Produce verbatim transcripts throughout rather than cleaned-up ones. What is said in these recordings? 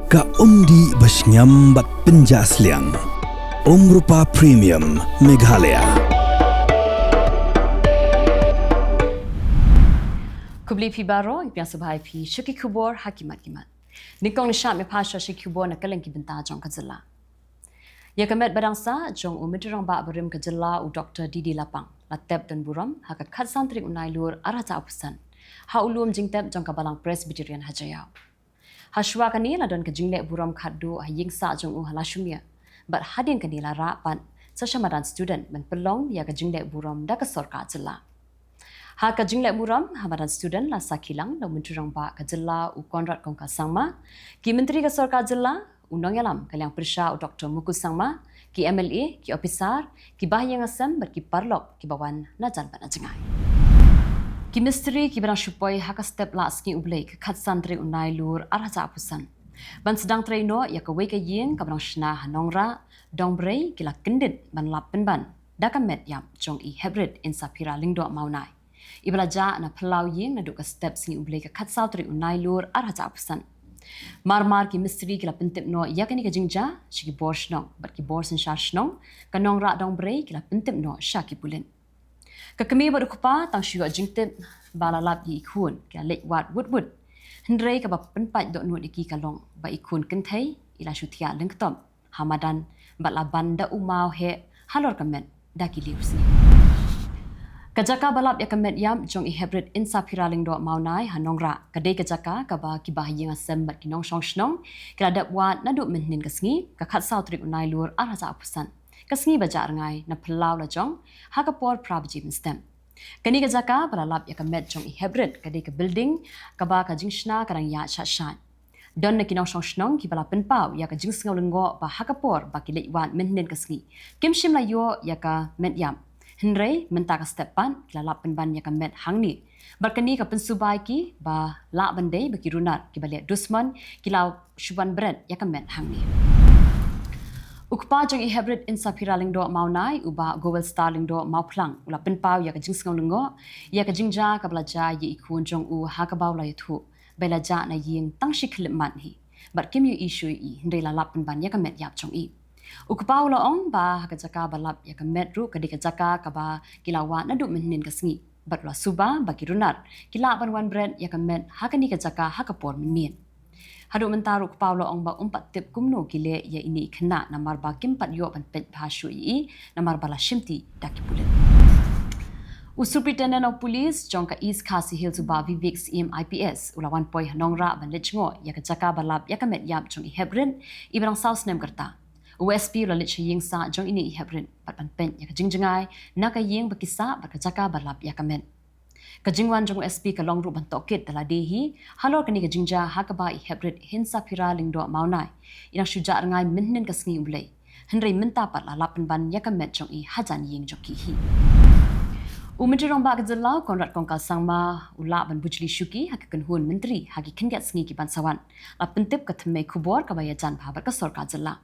Ka umdih ba shngiam bad pynjah sliang. Umrupa Premium Meghalaya. Khublei phi baroh, ngi pdiang sngewbha ïa phi sha ki khubor ha ki mat ki mat. Nyngkong ngi shah mih pat sha ki khubor na kylleng ki bynta jong ka jylla. Ïa ka met ba dang sah jong u Myntri Rangbah barim ka jylla u Doktor D D Lapang la tep don burom ha ka khatsan tarik u Nailur arhajar arphew san ha u lum jingtep jong ka Balang Presbyterian ha Jaïaw. Hashwa kane la don ka jingleh burom khatduh ha ïing sah jong u ha Lashumia. Bad hadien kane la rah pat sa sha madan student ban pynlong ïa ka jingleh burom da ka sorkar jylla. Ha ka jingleh burom ha madan student la sakhi lang da u Myntri Rangbah ka jylla u Conrad Kongkal Sangma, ki myntri ka sorkar jylla, u nongïalam ka liang pyrshah u Doktor Mukul Sangma, ki M L A, ki ophisar, ki bahaïing hasem bad ki paralok kiba wan na jan bad na jngai. Ki mistri kiba dang shu poi ha ka step lah sngi U Blei ka khatsan tarik u Nailur arhajar arphew san ban sdang trei noh ïa kawei ka ïing kaba dang shna ha Nongrah, Dongbrei ki la kyndit ban lap pynban da ka met ïap jong i Heprit Insaphira Lyngdoh Mawnai, iba la jah na phyllaw ïing naduh ka step sngi U Blei ka khatsaw tarik u Nailur arhajar arphew san. Mar mar ki mistri ki la pyntip noh ïa kane ka jingjia sha ki bor shnong bad ki bor synshar shnong ka Nongrah Dongbrei ki la pyntip noh sha ki pulit. Ka kmie bad u kpa tang shu ïoh jingtip ba la lap ïa i khun ki la leit wad wut wut. Hynrei kaba pynpait dohnud ïa ki ka long ba i khun kynthei i la shu thiah lyngktom ha madan bad la ban da u maw heh halor ka met da ki liu sngi. Ka jaka ba lap ïa ka met ïap jong i Heprit Insaphira Lyngdoh Mawnai ha Nongrah ka dei ka jaka kaba ki bahaïing hasem bad ki nongshong shnong ki la dep wad naduh mynhynnin ka sngi ka khatsaw tarik u Nailur arhajar arphew san, ka sngi ba jah rngai na phyllaw la jong ha ka por phra baje mynstep. Kane ka jaka ba la lap ïa ka met jong i Heprit ka dei ka building kaba ka jingshna ka dang ïaid shah shah. Don na ki nongshong shnong kiba la pynpaw ïa ka jingsngew lyngngoh ba ha ka por ba ki leit wad mynhynnin ka sngi kim shym la ïoh ïa ka met ïap. Hynrei mynta ka step pat ki la lap pynban ïa ka met hangne. Bad kane ka pynsuba ïa ki ba lah ban dei ba ki runar kiba leh dusmon ki la shu wan bret ïa ka met hangne. U kpa jong i Heprit Insaphira Lyngdoh Mawnai u Bah Gowelstar Lyngdoh Mawphlang u la pynpaw ïa ka jingsngew lyngngoh ïa ka jingjia kaba la jia ïa i khun jong u ha kaba u la ïathuh ba i la jah na ïing tang shi khyllipmat hi bad kim ïohi shuh ïa i hynrei la lap pynban ïa ka met ïap jong i. U kpa u la ong ba ha ka jaka ba lap ïa ka met ruh ka dei ka jaka kaba ki la wad naduh mynhynnin ka sngi bad u la suba ba ki runar ki lah ban wan bret ïa ka met ha kane ka jaka ha ka por mynmiet. Haduh mynta ruh u kpa u la ong ba um pat tip kumno ki leh ïa ine i khynnah namar ba kim pat ïoh ban peit bha shuh ïa i namar ba la shimti da ki pulit. U Superintendent of Police jong ka East Khasi Hills u Bah Vivek Syiem I P S u la wan poi ha Nongrah ban leit jngoh ïa ka jaka ba lap ïa ka met ïap jong i Heprit iba dang saw snem ka rta. U S P u la leit sha ïing sah jong ine i Heprit bad ban peit ïa ka jingjngai na ka ïing ba ki sah bad ka jaka ba lap ïa ka met. Ka jingwan jong u S P ka long ruh ban tohkit da lade hi halor kane ka jingjia ha kaba i Heprit Insaphira Lyngdoh Mawnai i dang shu jah rngai mynhynnin ka sngi U Blei. Hynrei mynta pat la lap pynban ïa ka met jong i hajan ïing jong ki hi. U Myntri Rangbah ka jylla u Conrad Kongkal Sangma u lah ban bujli shuki ha ka kynhun myntri ha ki khyndiat sngi ki ban sa wan. La pyntip ka thymmei khubor kaba ïajan bha bad ka sorkar jylla.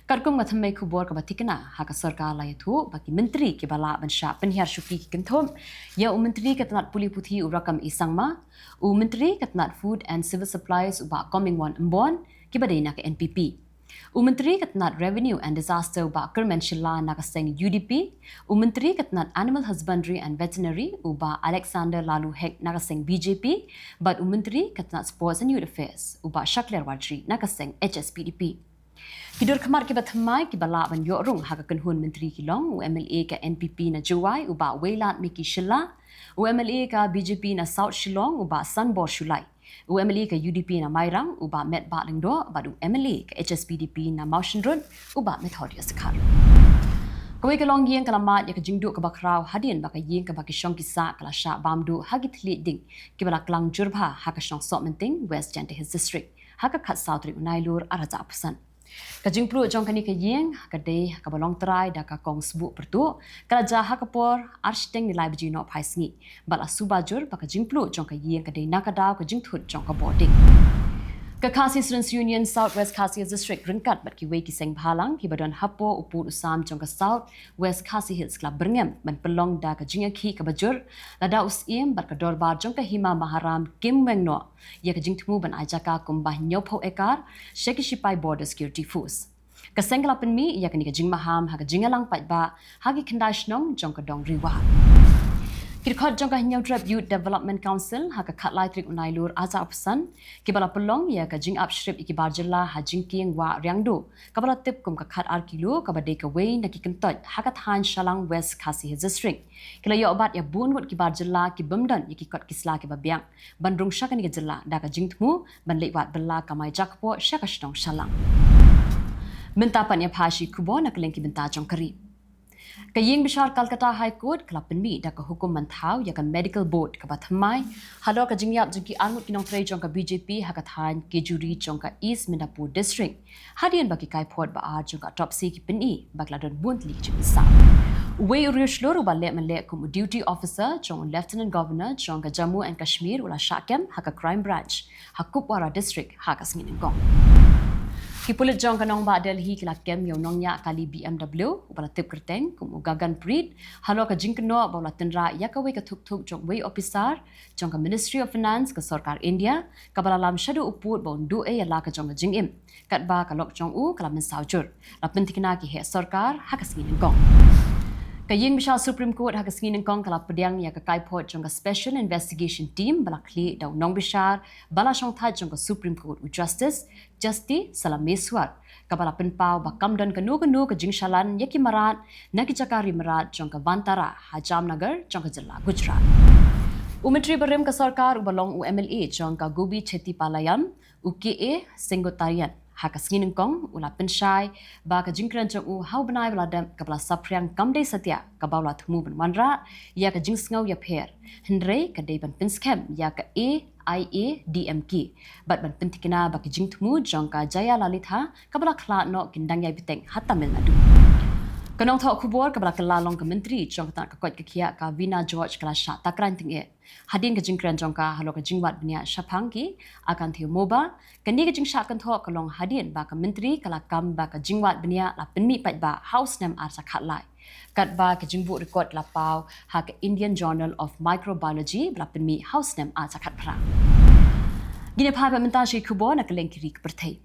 Katkum ka thymmei khubor kaba thikna ha ka sorkar la ïathuh ba ki myntri kiba lah ban shah pynhiar shuki ki kynthup ïa u Myntri ka tnat pule puthi u Rakkam A Sangma, u Myntri ka tnat Food and Civil Supplies u Bah Comingone Ymbon kiba dei na ka N P P, u Myntri ka tnat Revenue and Disaster u Bah Kyrmen Shylla na ka seng U D P, u Myntri ka tnat Animal Husbandry and Veterinary u Bah Alexander Laloo Hek na ka seng B J P, bad u Myntri ka tnat Sports and Youth Affairs u Bah Shakliar Warjri na ka seng H S P D P. Ki dur khmat kiba thymmai kiba lah ban ïoh rung ha ka kynhun myntri ki long u M L A ka N P P na Jowai u Bah Wailadmiki Shylla, u M L A ka B J P na South Shillong u Bah Sanbor Shullai, u M L A ka U D P na Mairang u Bah Metbah Lyngdoh bad u M L A ka H S P D P na Mawshynrut u Bah Methodius Dkhar. Kawei ka longïing ka la mad ïa ka jingduh kaba khraw hadien ba ka ïing kaba ki shong ki sah ka la shah bam duh ha ki thylliej ding kiba la klang jur bha ha ka shnong Sohmynting, West Jaintia Hills District ha ka khatsaw tarik u Nailur arhajar arphew san. Ka jingpluh jong kane ka ïing ka dei kaba long trai da ka kong sbuh pyrtuh ka la jia ha ka por ar shiteng ne lai baje nohphai sngi bad la suba jur ba ka jingpluh jong ka ïing ka dei na ka daw ka jingthut jong ka bording. Ka Khasi Students Union South West Khasi Hills District ryngkat bad kiwei ki seng bhalang kiba don hapoh u pud u sam jong ka South West Khasi Hills ki la byrngem ban pynlong da ka jingïakhih kaba jur lada u Syiem bad ka dorbar jong ka Hima Maharam kim weng noh ïa ka jingthmu ban ai jaka kumba hynñiewphew ekar sha ki shipai Border Security Force. Ka seng ka la pynmih ïa kane ka jingmaham ha ka jingïalang paidbah ha ki khyndai shnong jong ka Dong Riwar. Ki dkhot jong ka Hynñiewtrep Youth Development Council ha ka khatlai tarik u Nailur arhajar arphew san kiba la pynlong ïa ka jingap shrip ïa ki bar jylla ha Jingkieng Wah Riangdo kaba la tip kum ka khatar kilo kaba dei kawei na ki kyntoit ha ka thaiñ Shallang, West Khasi Hills District. Ki la ïoh bat ïa bun ngut ki bar jylla ki bym don ïa ki kot ki sla kiba biang ban rung sha kane ka jylla da ka jingthmu ban leit wad bylla kamai jakpoh sha ka shnong Shallang. Mynta pat ïa pha shi khubor na kylleng ki bynta jong ka ri. Ka Ïing Bishar Calcutta High Court ka la pynmih da ka hukum ban thaw ïa ka Medical Board kaba thymmai halor ka jingïap jong ki arngut ki nongtrei jong ka B J P ha ka thaiñ Kejuri jong ka East Midnapur District, hadien ba ki kaiphod ba ar jong ka autopsy ki pyni ba ki la don bun tylli ki jingpynsah. Uwei u riewshlur uba leh mynleh kum u duty officer jong u Lieutenant Governor jong ka Jammu and Kashmir u la shah kem ha ka Crime Branch ha Kupwara District ha ka sngi nyngkong. Ki pulit jong ka nongbah Delhi ki la kem ïa u nongñiah kali B M W uba la tip kyrteng kum u Gagan Preet halor ka jingkynnoh ba u la tynrah ïa kawei ka thukthuk jong uwei u ophisar jong ka Ministry of Finance ka sorkar India kaba la lam shaduh u pud ba un duh ei ïa la ka jong ka jingim. Katba ka lok jong u ka la mynsaw jur, la pynthikna ki heh sorkar ha ka sngi nyngkong. Ka Ïing Bishar Supreme Court ha ka sngi nyngkong ka la pdiang ïa ka kaiphod jong ka Special Investigation Team ba la khlieh da u nongbishar ba la shongthait jong ka Supreme Court u Justice Justi Salameswar, kaba la pynpaw ba kam don kano kano ka jingshalan ïa ki mrad na ki jaka ri mrad jong ka Vantara ha Jamnagar jong ka jylla Gujarat. U Myntri barim ka sorkar uba long u M L A jong ka Gobi Chettipalayam, u K A Sengotarian, ha ka sngi nyngkong u la pynshai ba ka jingkren jong u ha u bnai ba la dep kaba la saphriang kam dei satia kaba u la thmu ban wanrah ïa ka jingsngew ïapher, hynrei ka dei ban pynskhem ïa ka A I A D M K bad ban pynthikna ba ki jingthmu jong ka Jayalalitha kaba la khlad noh kin dang ïai bteng ha Tamil Nadu. Ka nongthoh khubor kaba la kylla long ka Myntri jong ka tnat ka koit ka khiah ka Veena George ka la shah takran tyngeh hadien ka jingkren jong ka halor ka jingwad bniah shaphang ki Akanthi Moba. Kane ka jingshah kynthoh ka long hadien ba ka Myntri ka la kam ba ka jingwad bniah la pynmih paidbah ha u snem arhajar khatlai, katba ka jingbuh record la paw ha ka Indian Journal of Microbiology ba la pynmih ha u snem arhajar khatphra. Ngin ïa phai pat mynta sha ki khubor na kylleng ki ri ka pyrthei.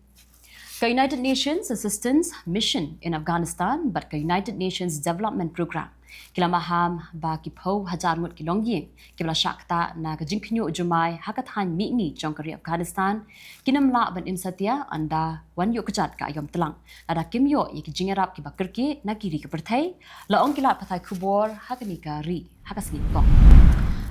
Ka United Nations Assistance Mission in Afghanistan bad ka United Nations Development Programme ki la maham ba ki phew hajar ngut ki longïing kiba la shah ktah na ka jingkhynñiuh jumai ha ka thaiñ mihngi jong ka ri Afghanistan kin ym lah ban im satia ynda wan ïuh kjat ka aïom tlang lada kim ïoh ïa ki jingïarap kiba kyrkieh na ki ri ka pyrthei, la ong ki lad pathai khubor ha kane ka ri ha ka sngi nyngkong.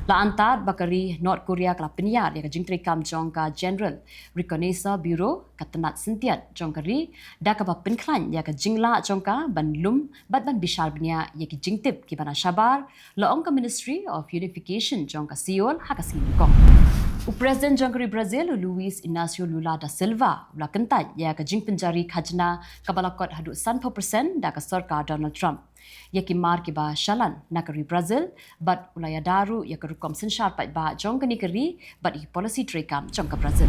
La antad ba ka ri North Korea ka la pynïar ïa ka jingtreikam jong ka General Reconnaissance Bureau, ka tnat syntiat jong ka ri, da kaba pynkhlaiñ ïa ka jinglah jong ka ban lum bad ban bishar bniah ïa ki jingtip kiba na shabar, la ong ka Ministry of Unification jong ka Seoul ha ka sngi nyngkong. U President jong ka ri Brazil u Luiz Inacio Lula da Silva u la kyntait ïa ka jingpynjari khajna kaba la kot haduh sanphew percent da ka sorkar Donald Trump ïa ki mar kiba shalan na ka ri Brazil, bad u la ïada ruh ïa ka rukom synshar paidbah jong kane ka ri bad ïa ki policy treikam jong ka Brazil.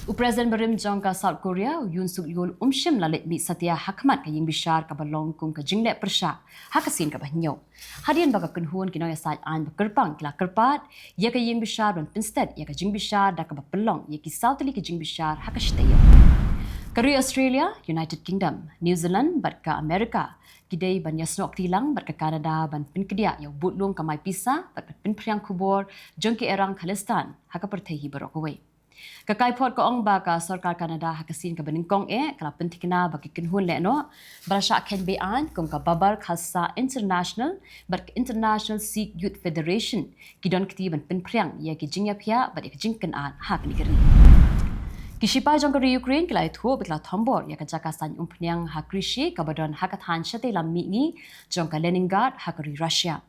U President barim jong ka South Korea u Yoon Suk Yeol um shym la leit mih satia ha khmat ka ïing bishar kaba long kum ka jingleh pyrshah ha ka sien kaba hynñiew, hadien ba ka kynhun ki nongïasaid aiñ ba kyrpang ki la kyrpad ïa ka ïing bishar ban pynsted ïa ka jingbishar da kaba pynlong ïa ki saw tylli ki jingbishar ha ka shi taïew. Ka ri Australia, United Kingdom, New Zealand bad ka America ki dei ban ïasnoh kti lang bad ka Canada ban pynkdiah ïa u budlung kamai pisa bad ban pynphriang khubor jong ki erang Khalistan ha ka pyrthei hi baroh kawei. Ka kaiphod ka ong ba ka sorkar Canada ha ka sien kaba nyngkong eh ka la pynthikna ba ki kynhun lehnoh ba la shah kheiñ be-aiñ kum ka Babar Khalsa International bad ka International Sikh Youth Federation ki don kti ban pynphriang ïa ki jingïaphiah bad ïa ki jingkynad ha kane ka ri. Ki shipai jong ka ri Ukraine ki la ïathuh ba ki la thombor ïa ka jaka saiñ umphniang ha Krishi kaba don ha ka thaiñ shatei lam mihngi jong ka Leningrad ha ka ri Russia.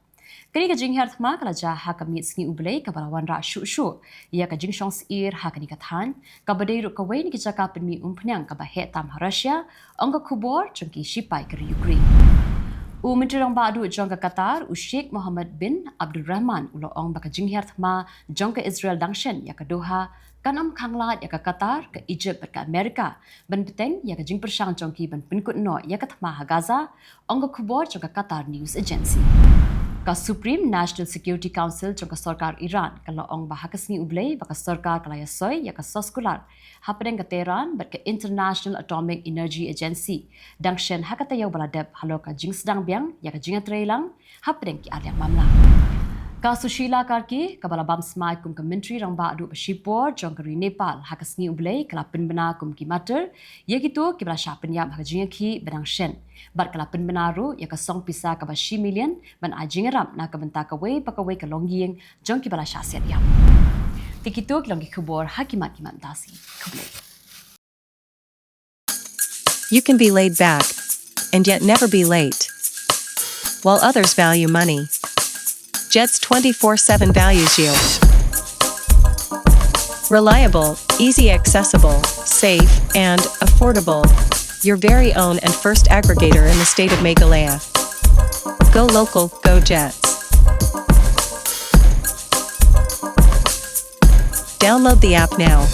Kane ka jinghiar thma ka la jia ha ka miet sngi U Blei kaba la wanrah shuh shuh ïa ka jingshong syier ha kane ka thaiñ, kaba dei ruh kawei na ki jaka pynmih umphniang kaba heh tam ha Russia, ong ka khubor jong ki shipai ka ri Ukraine. U Myntri Rangbah Duh jong ka Qatar, u Sheikh Mohammed bin Abdulrahman, u la ong ba ka jinghiar thma jong ka Israel dang shen ïa ka Doha Kan ym khang lad ïa ka Qatar, ka Egypt bad ka America ban bteng ïa ka jingpyrshang jong ki ban pynkut noh ïa ka thma ha Gaza, ong ka khubor jong ka Qatar News Agency. Ka Supreme National Security Council jong ka sorkar Iran ka la ong ba ha ka sngi U Blei ba ka sorkar ka la ïasoi ïa ka soskular hapdeng ka Tehran bad ka International Atomic Energy Agency dang shen ha ka taïew ba la dep halor ka jingsdang biang ïa ka jingïatreilang hapdeng ki arliang mamla. Ka Sushila Karki, kaba la bam smai kum ka Myntri Rangbah duh ba shipor jong ka ri Nepal ha ka sngi U Blei ka la pynbna kum ki martyr ïa kito kiba la shah pynïap ha ka jingïakhih ba dang shen. Bad ka la pynbna ruh ïa ka song pisa kaba shi million ban ai jingïarap na ka bynta kawei pa kawei ka longïing jong kiba la shah siat ïap. Te kito ki long ki khubor ha ki mat ki mat mynta shi. Khublei. You can be laid back and yet never be late. While others value money, Jets twenty-four seven values you. Reliable, easy accessible, safe, and affordable. Your very own and first aggregator in the state of Meghalaya. Go local, go Jets. Download the app now.